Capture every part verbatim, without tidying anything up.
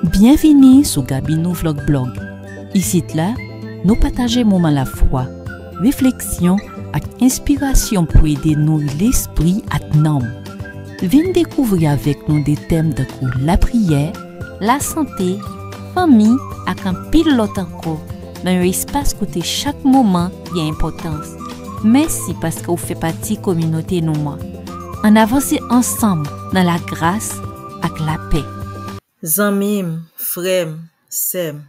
Byenvini sou Gaby Nou Vlog Blog. Isit la, nou pataje moman lafwa, refleksyon ak enspirasyon pou ede nouri lespri ak nanm. Vin dekouvri avèk nou de tèm tankou lapriyè, lasante, fanmi ak anpil lòt ankò nan yon espas kote chak moman gen enpòtans. Mèsi paske w fè pati kominote nou an. Ann avanse ansanm nan lagras ak lapè. Zanmi m, frè m, sè m,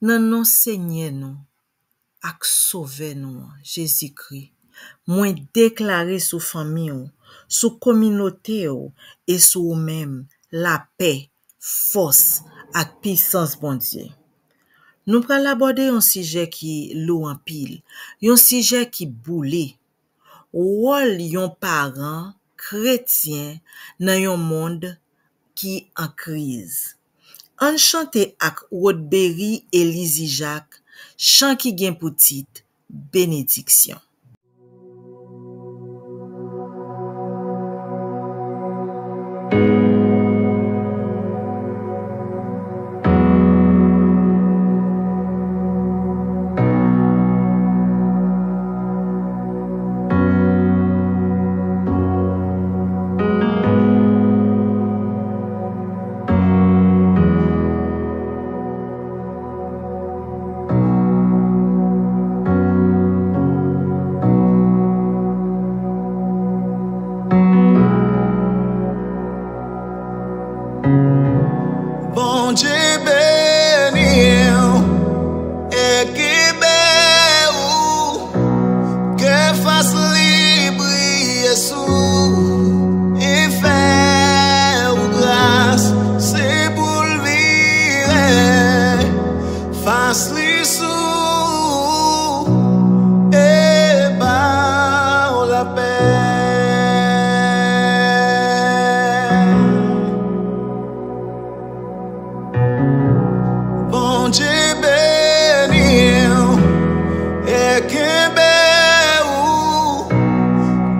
nan non Senyè nou ak Sovè nou an, Jezikri, mwen deklare sou fanmi w, sou kominote w e sou ou menm lapè, fòs ak pisans Bondye. Nou pral abòde yon sijè ki lou anpil, yon sijè ki boule. Wòl yon paran kretyen nan yon mond ki an kriz. Ann chante ak Rodbery e Lizzie Jacques, chan ki gen pou tit Benediksyon. Bondye beni w e kenbe w, ke fas li briye sou ou e fè ou gras, se pou l vire fas li sou ou e ba w lapè. Bondye beni w e kenbe w,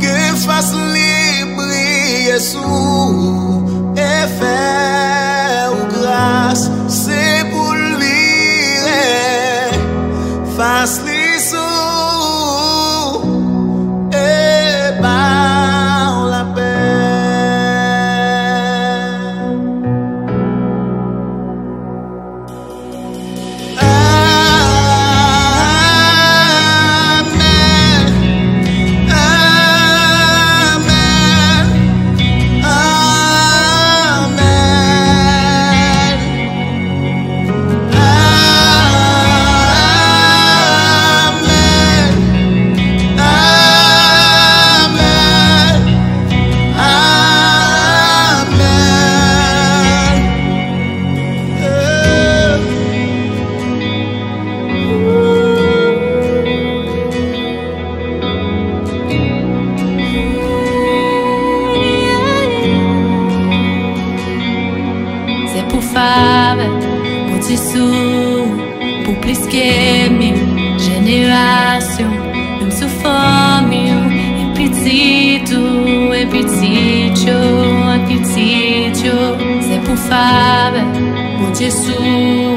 ke fas li briye sou ou e fè ou gras, se pou l vire fas li sou ou e ba w lapè. Amèn. Amèn. Amèn. Amèn. Amèn. Amèn. Se pou favè Bondye sou, pou plis ke mil jenerasyon, menm sou fanmi w, e pitit ou, e pitit yo, e pitit yo. Se pou favè Bondye sou,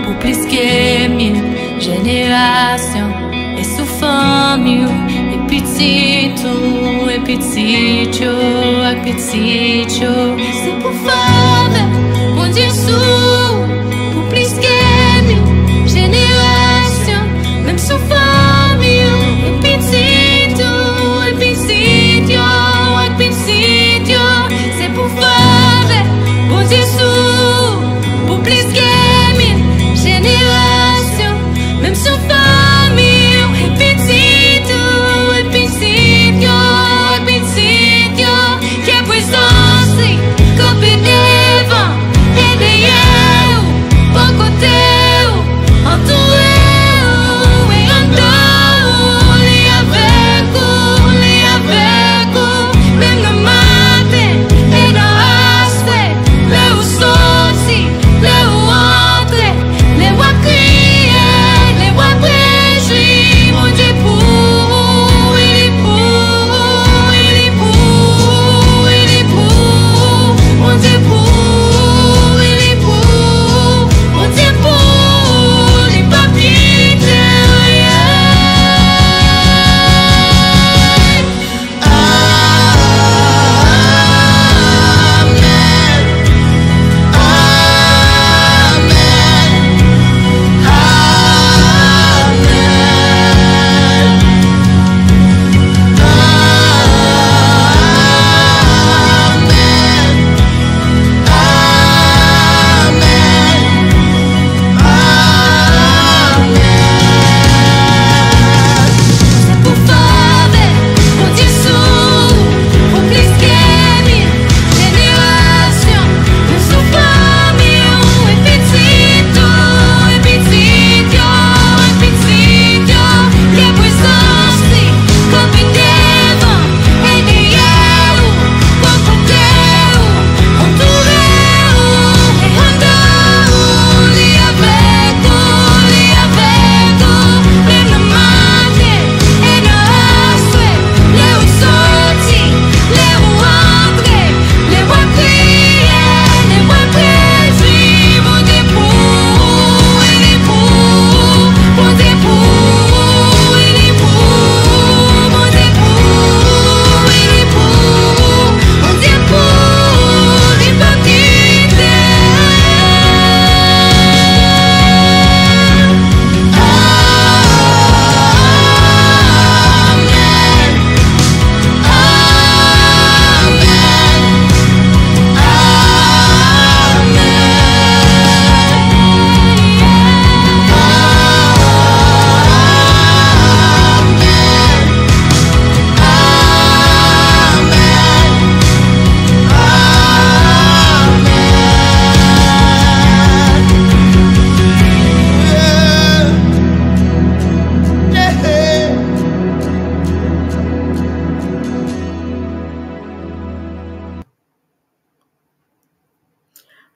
pou plis ke mil jenerasyon, e sou fanmi w, e pitit ou, e pitit yo, ak pitit yo. Se pou favè Bondye sou, pou plis ke mil jenerasyon, menm sou fanmi w, e pitit ou, e pitit yo, ak pitit yo. Se pou favè Bondye sou, pou plis ke mil jenerasyon, menm sou fanmi w, e pitit ou, e pitit yo, e pitit yo. Ke prezans li kanpe devan e dèyè w, bò kote w, antoure w e anndan w. Li avèk ou, li avèk ou, menm nan maten e nan aswè. Lè ou soti, lè ou antre, lè w ap kriye, lè w ap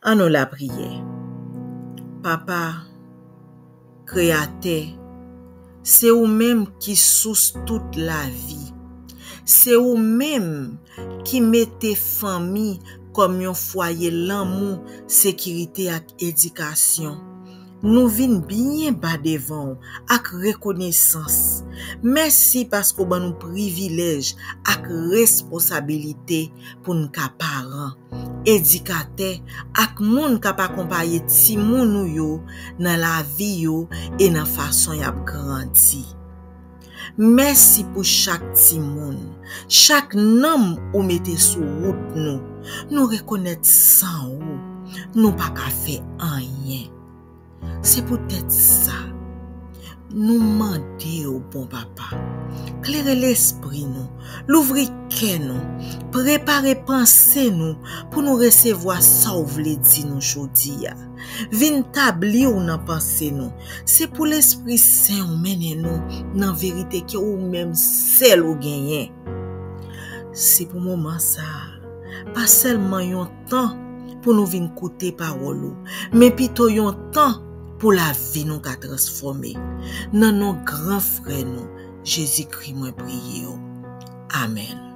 Ann nou lapriyè. Papa, Kreyatè, se ou menm ki sous tout lavi. Se ou menm ki mete fanmi kòm yon fwaye lanmou, sekirite ak edikasyon. Nou vin byen ba devan w ak rekonesans. Mèsi paske w ban nou privilèj ak responsabilite pou n ka paran, edikatè ak moun k ap akonpaye timoun ou yo nan lavi yo e nan fason y ap grandi. Mèsi pou chak timoun, chak nanm ou mete sou wout nou. Nou rekonèt san ou, nou pa ka fè anyen. Se poutèt sa, nou mande w, bon Papa, klere lespri nou, louvri kè nou, prepare panse nou pou nou resevwa sa w vle di nou jodi a. Vin tabli w nan panse nou. Se pou Lespri Sen w mennen nou nan verite ke ou menm sèl ou genyen. Se pou moman sa a, pa sèlman yon tan pou nou vin koute pawòl ou, men pito yon tan pou lavi nou ka transfòme. Nan non gran Frè nou, Jezikri, mwen priye w. Amèn.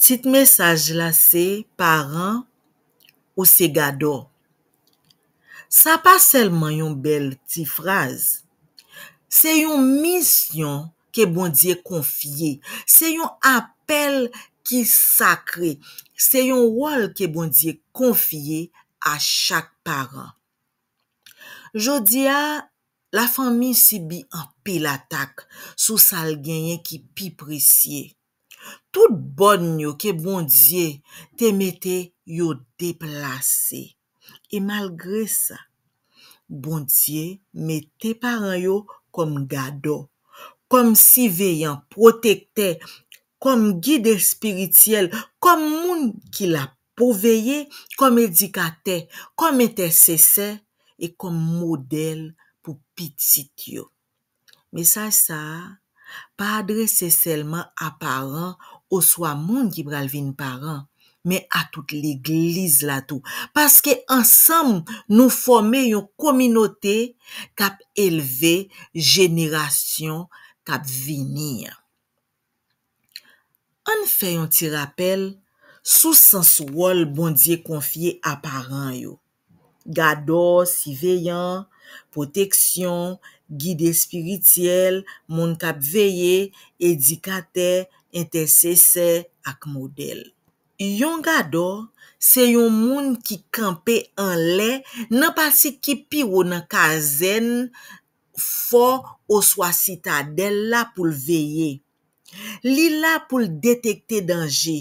Tit mesaj la se Paran, ou se gadò. Sa pa sèlman yon bèl ti fraz. Se yon misyon ke Bondye konfye. Se yon apèl ki sakre. Se yon wòl ke Bondye konfye a chak paran. Jodi a, lafanmi sibi anpil atak sou sa l genyen ki pi presye. Tout bòn yo ke Bondye te mete yo deplase. E malgre sa, Bondye mete paran yo kòm gadò, kòm siveyan, pwotektè, kòm gid espirityèl, kòm moun ki la pou veye, kòm edikatè, kòm entèsesè e kòm modèl pou pitit yo. Mesaj sa a pa adrese sèlman a paran oswa moun ki pral vin paran, men a tout legliz la tou. Paske ansanm, nou fòme yon kominote k ap elve jenerasyon k ap vini an. Ann fè yon ti rapèl sou sans wòl Bondye konfye a paran yo. Gadò, siveyan, pwoteksyon, gid espirityèl, moun k ap veye, edikatè, entèsesè ak modèl. Yon gadò se yon moun ki kanpe anlè nan pati ki pi wo nan kazèn, fò oswa sitadèl la pou l veye. Li la pou l detekte danje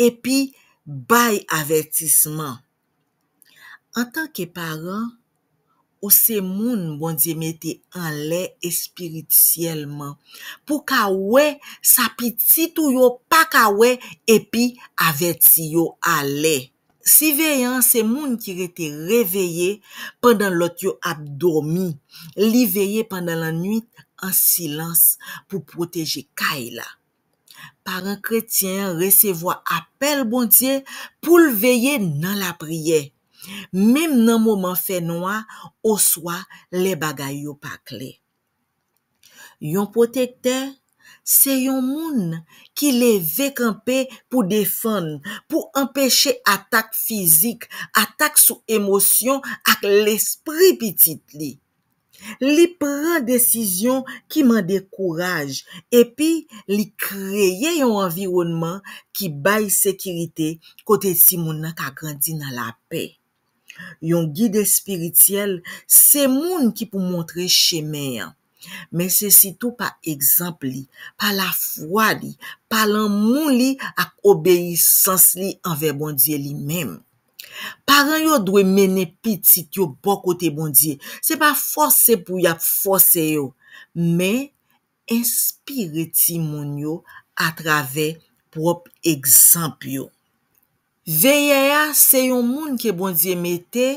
epi bay avètisman. Antanke paran, ou se moun Bondye mete anlè espirityèlman pou w ka wè sa pitit ou yo pa ka wè epi avèti yo alè. Siveyan se moun ki rete reveye pandan lòt yo ap dòmi. Li veye pandan lannwit an silans pou pwoteje kay la. Paran kretyen an resevwa apèl Bondye pou l veye nan lapriyè, menm nan moman fènwa oswa lè bagay yo pa klè. Yon pwotektè se yon moun ki leve kanpe pou defann, pou anpeche atak fizik, atak sou emosyon ak lespri pitit li. Li pran desizyon ki mande kouraj, epi li kreye yon anviwònman ki bay sekirite kote timoun nan ka grandi nan lapè. Yon gid espirityèl se moun ki pou montre chemen an, men se sitou pa egzanp li, pa lafwa li, pa lanmou li ak obeyisans li anvè Bondye li menm. Paran yo dwe mennen pitit yo bò kote Bondye. Se pa fòse pou y ap fòse yo, men enspire timoun yo atravè pwòp egzanp yo. Veyè a se yon moun ke Bondye mete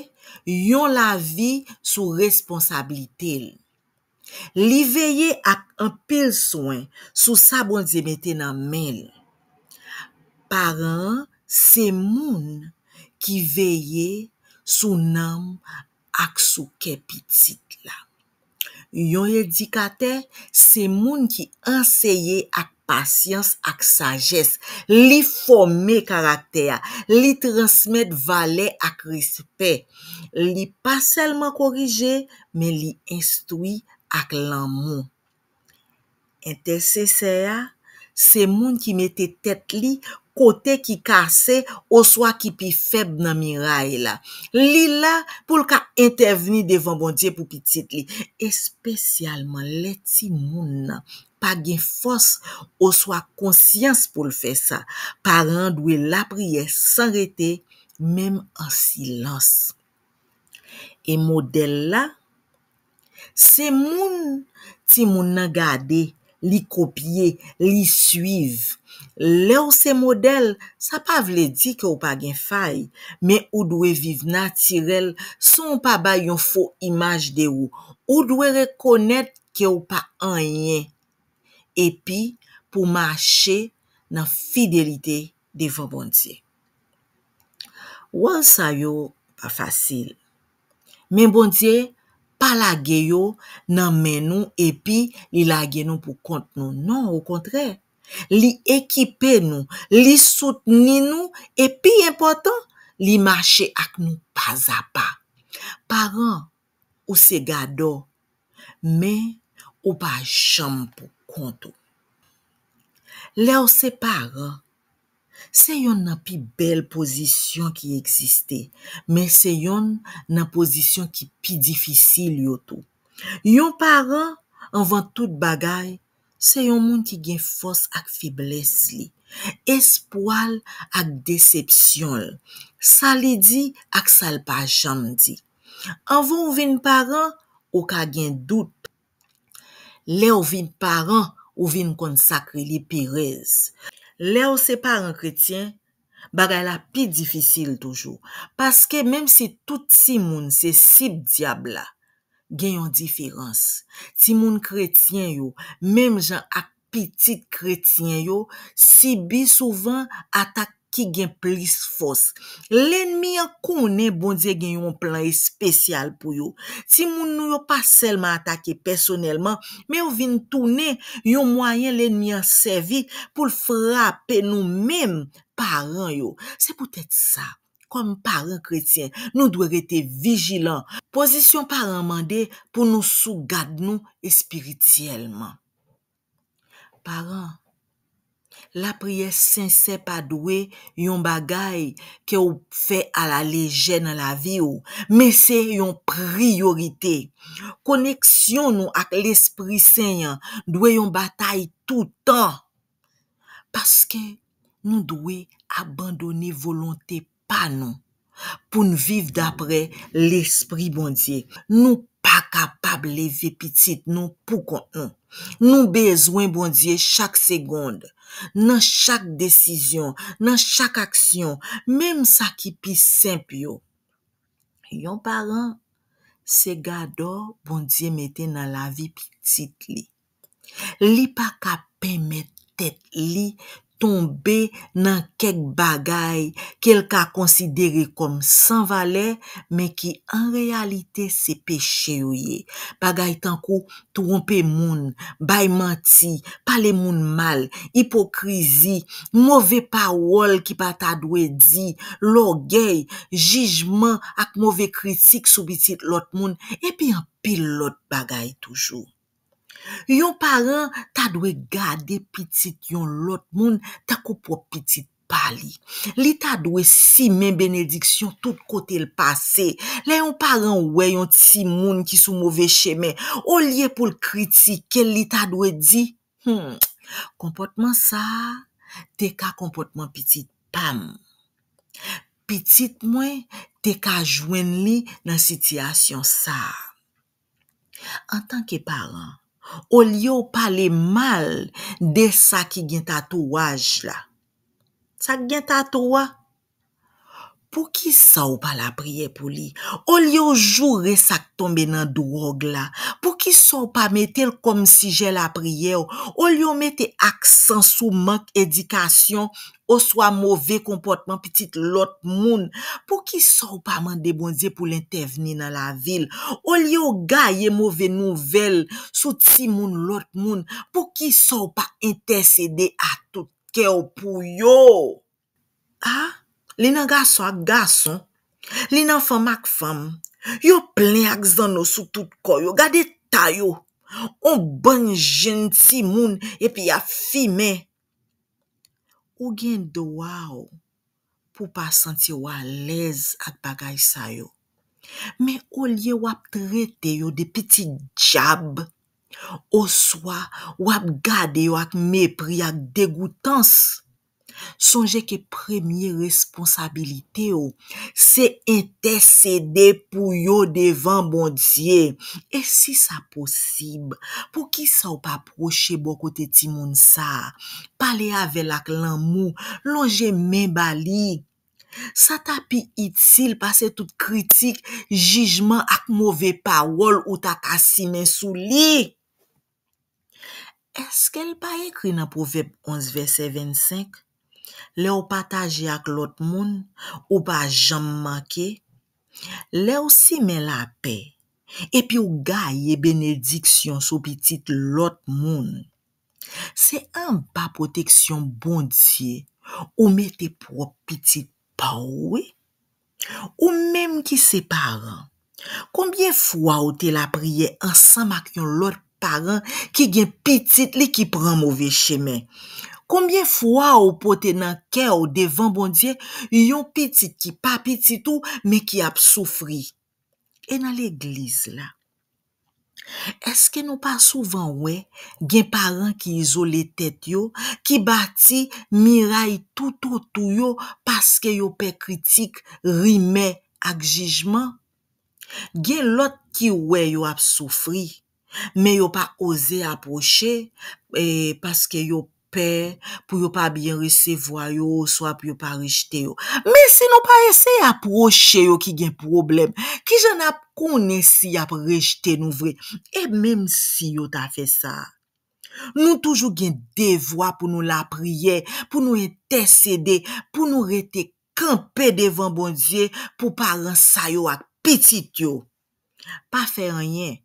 yon lavi sou responsablite l. Li veye ak anpil swen sou sa Bondye mete nan men l. Paran an se moun ki veye sou nanm ak sou kè pitit la. Yon edikatè se moun ki anseye ak pasyans ak sajès. Li fòme karaktè a, li transmèt valè ak respè. Li pa sèlman korije, men li enstwi ak lanmou. Entèsesè a se moun ki mete tèt li kote ki kase oswa ki pi fèb nan miray la. Li la pou l ka entèvni devan Bondye pou pitit li, espesyalman lè timoun nan pa gen fòs oswa konsyans pou l fè sa. Paran an dwe lapriyè san rete, menm an silans. E modèl la, se moun timoun nan gade, li kopye, li swiv. Lè w se modèl, sa pa vle di ke w pa gen fay, men ou dwe viv natirèl san w pa bay yon fo imaj de ou. Ou dwe rekonèt ke w pa anyen. Epi pou mache nan fidelite devan Bondye. Wòl sa yo pa fasil. Men Bondye pa lage yo nan men nou epi li lage nou pou kont nou. Non, okontrè. Li ekipe nou, li soutni nou, e pi enpòtan, li mache ak nou pazapa. Paran, ou se gadò, men ou pa janm pou kont ou. Lè w se paran, se yonn nan pi bèl pozisyon ki egziste, men se yonn nan pozisyon ki pi difisil yo tou. Yon paran, anvan tout bagay, se yon moun ki gen fòs ak feblès li, espwa l ak desepsyon l, sa li di ak sa l pa janm di. Anvan w vin paran, ou ka gen dout. Lè w vin paran, ou vin konn sa k rele perèz. Lè w se paran kretyen, bagay la pi difisil toujou. Paske menm si tout timoun se sib dyab la, gen yon diferans. Timoun kretyen yo, menm jan ak pitit kretyen yo, sibi souvan atak ki gen plis fòs. Lènmi an konnen Bondye gen yon plan espesyal pou yo. Timoun nou yo pa sèlman atake pèsonèlman, men yo vin tounen yon mwayen lènmi an sèvi pou l frape nou menm, paran yo. Se poutèt sa, kòm paran kretyen, nou dwe rete vijilan. Pozisyon paran mande pou nou sou gad nou espirityèlman. Paran, lapriyè sensè pa dwe yon bagay ke w fè alalejè nan lavi w, men se yon priyorite. Koneksyon nou ak Lespri Sen an dwe yon batay toutan, paske nou dwe abandone volonte pa nou pou n viv dapre Lespri Bondye. Nou pa kapab leve pitit nou pou kont nou. Nou bezwen Bondye chak segonn, nan chak desizyon, nan chak aksyon, menm sa ki pi senp yo. Yon paran se gadò Bondye mete nan lavi pitit li. Li pa ka pèmèt tèt li tonbe nan kèk bagay ke l ka konsidere kòm san valè, men ki an reyalite se peche yo ye. Bagay tankou twonpe moun, bay manti, pale moun mal, ipokrizi, move pawòl ki pa ta dwe di, lògèy, jijman ak move kritik sou pitit lòt moun, epi anpil lòt bagay toujou. Yon paran ta dwe gade pitit yon lòt moun tankou pwòp pitit pa li. Li ta dwe simen benediksyon tout kote l pase. Lè yon paran wè yon timoun ki sou move chemen, olye pou l kritike l, li ta dwe di, hmm, konpòtman sa a te ka konpòtman pitit pa m. Pitit mwen te ka jwenn li nan sitiyasyon sa a. Antanke paran, olye w pale mal de sa ki gen tatouaj la, sa k gen tatou a, poukisa w pa lapriyè pou li? Olye w joure sa k tonbe nan dwòg la, poukisa Poukisa w pa mete l kòm sijè lapriyè w? Olye w mete aksan sou mank edikasyon oswa move konpòtman pitit lòt moun, poukisa w pa mande Bondye pou l entèvni nan lavi l? Olye w gaye move nouvèl sou timoun lòt moun, poukisa w pa entèsede a tout kè w pou yo? A, li nan gason ak gason, li nan fanm ak fanm. Yo plen ak zanno sou tout kò yo. Gade ta yo. On bann jenn timoun epi y ap fimen. Ou gen dwa w pou pa santi w alèz ak bagay sa yo. Men olye w ap trete yo de pitit dyab, oswa w ap gade yo ak mepri ak degoutans, sonje ke premye responsabilite w se entèsede pou yo devan Bondye. E si sa posib, poukisa w pa pwoche bò kote timoun sa a? Pale avè l ak lanmou, lonje men ba li. Sa ta pi itil pase tout kritik, jijman ak move pawòl ou ta ka simen sou li. Èske l pa ekri nan Pwovèb onz vèsè vennsenk, lè w pataje ak lòt moun, ou pa janm manke? Lè w simen lapè, epi w gaye benediksyon sou pitit lòt moun, se anba pwoteksyon Bondye ou mete pwòp pitit pa w, wi. Ou menm ki se paran, konbyen fwa w te lapriyè ansanm ak yon lòt paran ki gen pitit li ki pran move chemen? Konbyen fwa w pote nan kè w devan Bondye yon pitit ki pa pitit ou, men ki ap soufri? E nan legliz la, èske nou pa souvan wè gen paran ki izole tèt yo, ki bati miray toutotou yo paske yo pè kritik, rimè ak jijman? Gen lòt ki wè yo ap soufri, men yo pa oze apwoche, e, paske yo pè pou yo pa byen resevwa yo, oswa pou yo pa rejte yo. Men si nou pa eseye apwoche yo ki gen pwoblèm, kijan n ap konnen si y ap rejte nou vre? E menm si yo ta fè sa, nou toujou gen devwa pou nou lapriyè, pou nou entèsede, pou nou rete kanpe devan Bondye pou paran sa yo ak pitit yo. Pa fè anyen.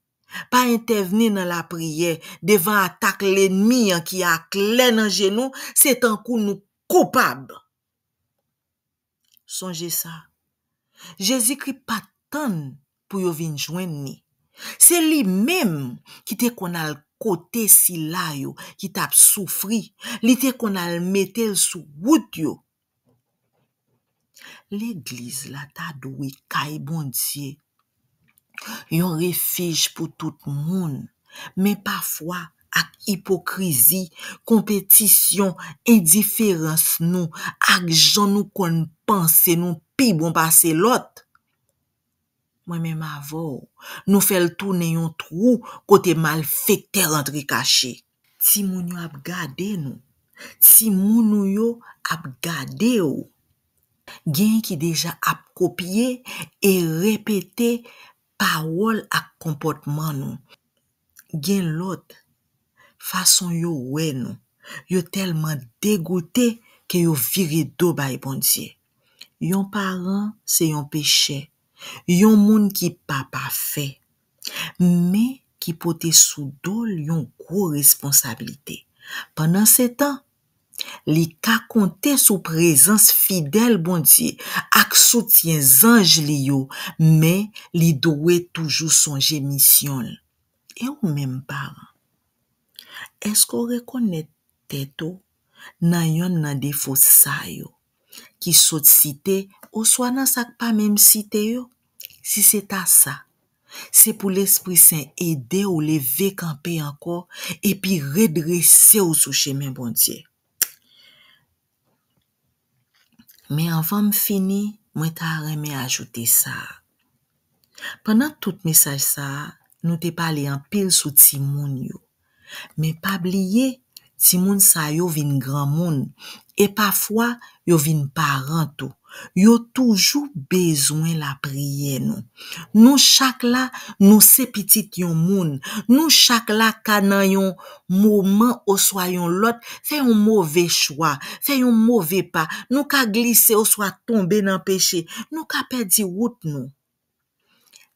Pa entèvni nan lapriyè devan atak lènmi an ki aklè nan je nou, se tankou nou koupab. Sonje sa, Jezikri pa t tann pou yo vin jwenn li. Se li menm ki te konn al kote sila yo ki t ap soufri. Li te konn al mete l sou wout yo. Legliz la ta dwe kay Bondye, yon refij pou tout moun. Men pafwa, ak ipokrizi, konpetisyon, endiferans nou, ak jan nou konn panse nou pi bon pase lòt, mwen menm avè w, nou fè l tounen yon twou kote malfektè rantre kache. Timoun yo ap gade nou. Timoun ou yo ap gade w. Gen ki deja ap kopye e repete pawòl ak konpòtman nou. Gen lòt, fason yo wè nou, yo tèlman degoute ke yo vire do bay Bondye. Yon paran se yon pechè, yon moun ki pa pafè, men ki pote sou do l yon gwo responsablite. Pandansetan, li ka konte sou prezans fidèl Bondye ak soutyen zanj li yo, men li dwe toujou sonje misyon l. E ou menm, paran, èske w rekonèt tèt ou nan yonn nan defo sa yo ki sot site oswa nan sa k pa menm site yo? Si se ta sa, se pou Lespri Sen ede w leve kanpe ankò epi redrese w sou chemen Bondye. Men anvan m fini, mwen ta renmen ajoute sa a. Pandan tout mesaj sa a, nou te pale anpil sou timoun yo. Men pa bliye, timoun sa yo vin granmoun, E pafwa, yo vin paran tou. Yo toujou bezwen lapriyè nou. Nou chak la, nou se pitit yon moun. Nou chak la ka nan yon moman oswa yon lòt, fè yon move chwa, fè yon move pa. Nou ka glise oswa tonbe nan peche. Nou ka pèdi wout nou.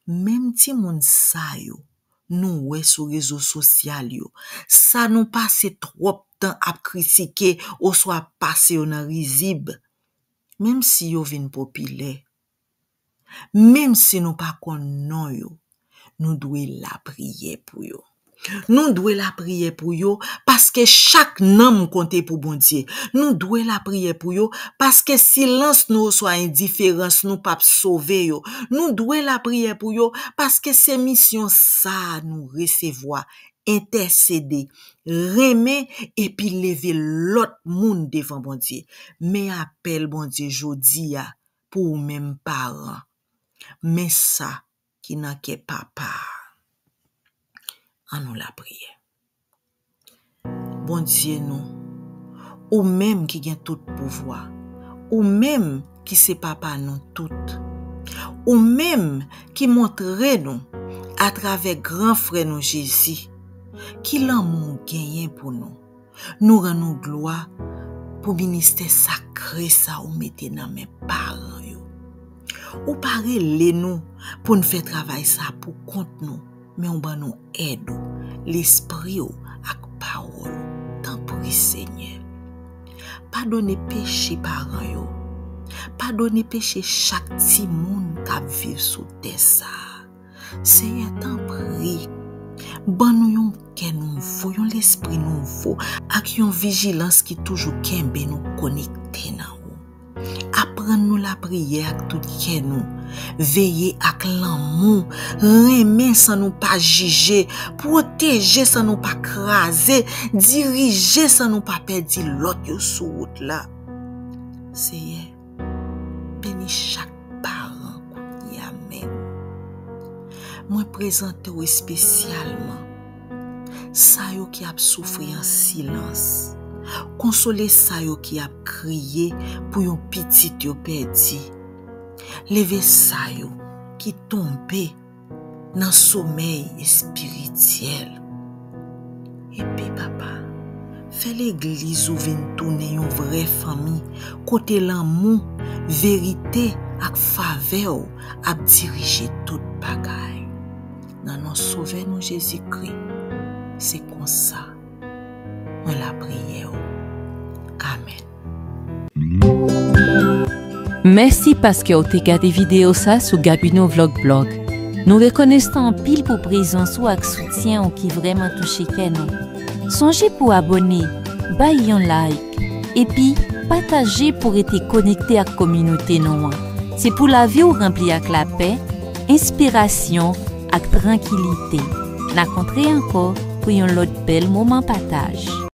Menm timoun sa yo, nou wè sou rezo sosyal yo, sa nou pase twòp tan ap kritike oswa pase yo nan rizib, menm si yo vin popilè, menm si nou pa konn non yo, nou dwe lapriyè pou yo. Nou dwe lapriyè pou yo, paske chak nanm konte pou Bondye. Nou dwe lapriyè pou yo, paske silans nou oswa endiferans nou p ap sove yo. Nou dwe lapriyè pou yo, paske se misyon sa a nou resevwa, entèsede, renmen, epi leve lòt moun devan Bondye. Men apèl Bondye jodi a pou ou menm paran. Men sa ki nan kè papa a. Ann nou lapriyè. Bondye nou, ou menm ki gen tout pouvwa, ou menm ki se papa nou tout, ou menm ki montre nou, atravè gran frè nou Jezi, ki lanmou w genyen pou nou. Nou rann ou glwa pou ministè sakre sa ou mete nan men paran yo. Ou pa rele nou pou n fè travay sa pou kont nou, men ou ban nou èd ou, lespri w ak pawòl ou. Tanpri, Senyè, padone peche paran yo. Padone peche chak timoun k ap viv sou tè sa a. Senyè, tanpri, ban nou yon kè nouvo, yon lespri nouvo, ak yon vijilans ki toujou kenbe nou konekte nan ou. Aprann nou lapriyè ak tout kè nou. Veye ak lanmou, renmen san nou pa jije, pwoteje san nou pa kraze, dirije san nou pa pèdi lòt yo sou wout la. Seyè, beni chak paran kounye a menm. Mwen prezante w espesyalman sa yo ki ap soufri an silans. Konsole sa yo ki ap kriye pou yon pitit yo pèdi. Leve sa yo ki tonbe nan somèy espirityèl. Epi, Papa, fè legliz ou vin tounen yon vrè fanmi kote lanmou, verite ak favè w ap dirije tout bagay. Nan non Sovè nou Jezikri, se konsa mwen lapriyè w. Amèn. Mèsi paske w te gade videyo sa sou Gabino Vlog Blog. Nou rekonesan anpil pou prezans ou ak soutyen ou ki vrèman touche kè nou. Sonje pou abòne, bay yon like, epi pataje pou rete konekte ak kominote nou an. Se pou lavi w ranpli ak lapè, enspirasyon ak trankilite. N a kontre ankò pou yon lòt bèl moman pataj.